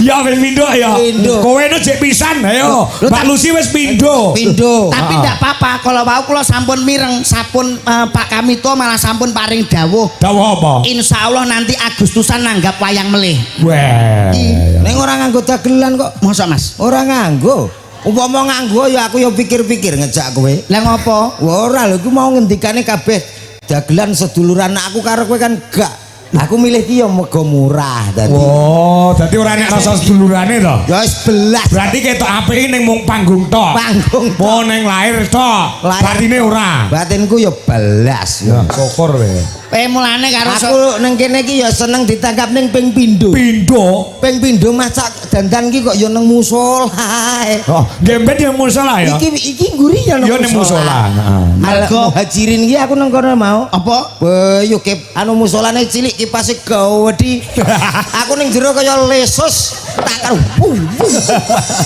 Ya wis pindho ya. Pindho. Kowe nu jek pisan, ayo. Lho, Mbak Lucy wis pindho. Pindho. Tapi ndak apa-apa, kalau wau kula sampun mireng, sampun Pak Kamito malah sampun paring dawuh. Dawuh apa? Insya Allah nanti Agustusan nanggap wayang melih. Weh. Ning ora nganggo dagelan kok. Masa, Mas? Ora nganggo. Umpama nganggo ya aku ya pikir-pikir ngejak kowe. Lah ngopo? Wah, ora lho, iku mau ngendikane kabeh dagelan seduluran, aku karo kowe kan gak. Aku milih ki ya mergo murah dadi. Oh, dadi ora nek rasa sedulurane to. Ya wis belas. Berarti ketok apik ning mung panggung tok. Panggung tok. Oh, ning lahir tok. Lahir Batine ora. Batinku ya belas. Ya, syukur we. Eh, mulane karo Aku nang kene iki ya seneng ditangkap ning ping pindho. Pindho. Ping pindho masak dandan ki kok ya nang musola ae. Oh, gemben ya musola ya. Iki iki ngguri ya nang Ya ning musola. Heeh. Mergo Muhajirin ki aku nang kono mau. Apa? Wah, yo kep anu musolane cilik, kipase gawedi. Aku ning jero kaya lesus tak karo wuh, wuh.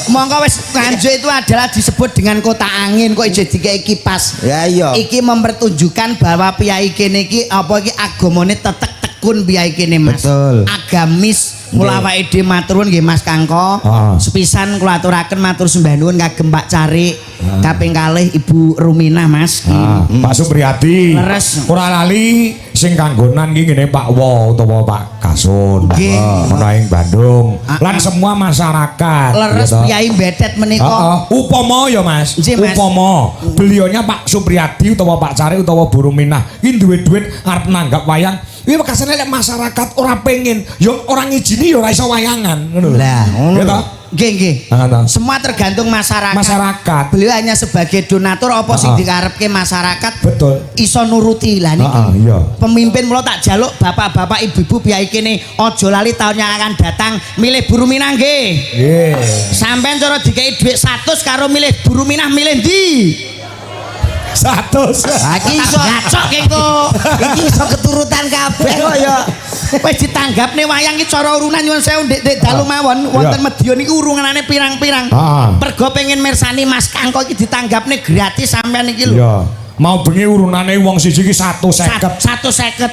Mongko wis Nganjuk itu adalah disebut dengan kota angin kok ijek dikei kipas. Ya iya. Iki mempertunjukkan bahwa piyai kene iki apa iki agamane tetek tekun piyai kene, Mas. Betul. Agamis. Mula awake dhewe matur nuwun nggih, Mas Kangko. Sepisan kula aturaken matur sembah nuwun kagem Pak Carik. Kaping kalih Ibu Ruminah, Mas. Ah, Pak Supriyadi. Leres. Ora lali sing kanggonan ki ngene Pak Wo utawa Pak Kasun. Nggih. Ana ing Bandung. Ah, Lan semua masyarakat. Leres ya toh. piyai betet menika. Heeh. Upama ya, Mas. Nggih, Mas. Upama beliaunya Pak Supriyadi utawa Pak Carik utawa Bu Ruminah iki duwe duit arep nanggap wayang, iki wekasane lek masyarakat ora pengen, ya ora ngijini, ya ora iso wayangan, ngono lho. Lah, ngono Ya lho. toh? Nggih, nggih. Ah, toh. Semua tergantung masyarakat. Masyarakat. Beliau hanya sebagai donatur, apa sing dikarepke masyarakat iso nuruti lah niki. Heeh, iya. Pemimpin, mula tak jaluk bapak-bapak, ibu-ibu, piyai kene aja lali tahun yang akan datang milih Bu Ruminah nggih. Nggih. Sampeyan cara dikei dhuwit 100 karo milih Bu Ruminah, milih ndi? 100. Ha iki iso Gacok engko. Iki iso keturutan kabeh kok ya. Wis ditanggapne wayang iki cara urunan, nyuwun sewu, ndek dalu mawon wonten Medion iki urunane pirang-pirang. Pergo pengen mirsani Mas Kangko iki ditanggapne gratis sampean iki lho. Iya. Mau bengi urunane wong siji ki 150. 150.